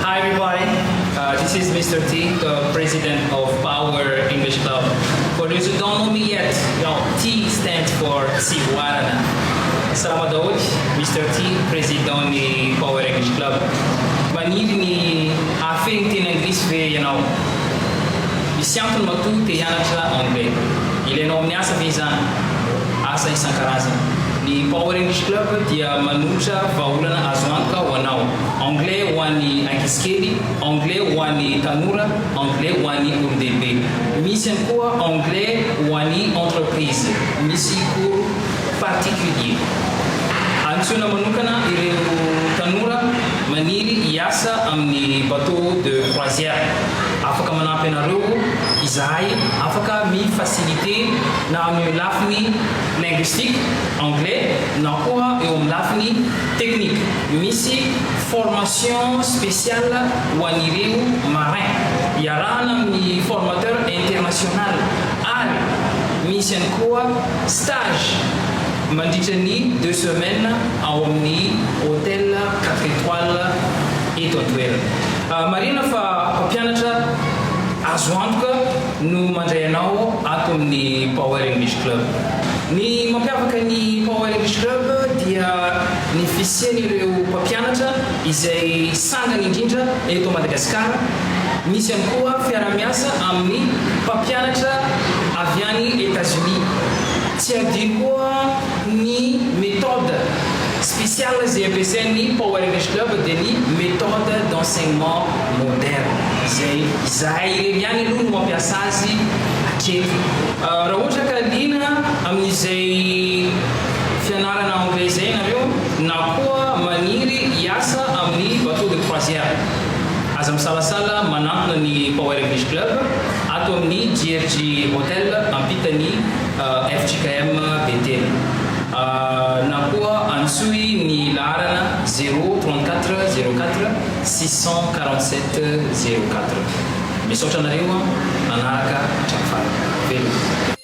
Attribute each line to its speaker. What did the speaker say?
Speaker 1: Hi everybody, this is Mr. T, the president of Power English Club. For those who don't know me yet, T stands for Tsivoarana. Salama daholo, Mr. T, président ny Power English Club. Maniry ny hahafehy ny teny anglisy ve ianao? Misy antony matoa te hianatra anglais. Ilainao amin'ny asa ve izany? Asa isan-karazany. Ny Power English Club dia manolotra vahaolana azo antoka ho anao. Anglais ho an'ny ankizy kely, anglais ho an'ny tanora, anglais ho an'ny olon-dehibe. Misy ihany koa anglais ho an'ny entreprise. Misy cours particulier. Antsoina manokana ireo tanora maniry hiasa amin'ny bateau de croisière. Afaka manampy anareo izahay, afaka mi-faciliter na amin'ny lafiny linguistique, anglais, na koa eo amin'ny lafiny technique. Misy formation spéciale ho an'ireo marin, iarahana amin'ny formateur international, ary misy ihany koa stage mandritra ny 2 semaines ao amin'ny hôtel 4 étoiles eto an-toerana. Marina fa mpampianatra azo antoka no mandray anao ato amin'ny Power English Club. Ny mampiavaka ny Power English Club dia ny fisian'ireo mpampianatra izay sangany indrindra eto Madagasikara. Misy ihany koa fiarah-miasa amin'ny mpampianatra avy any États-Unis. Tsy adino koa ny méthode spéciale izay ampiasain'ny Power English Club, dia ny méthode d'enseignement moderne izay izahay irery ihany aloha no mampiasa azy hatreto. Raha ohatra ka liana amin'izay fianarana anglais zay nareo na koa maniry hiasa amin'ny bateau de croisière, aza misalasala manantona ny Power English Club ato amin'ny GRG Hotel, ampitany FJKM BT, na koa antsoy ny laharana 034 04 647 04. Misaotra anareo nanaraka hatramin'ny farany. Veloma.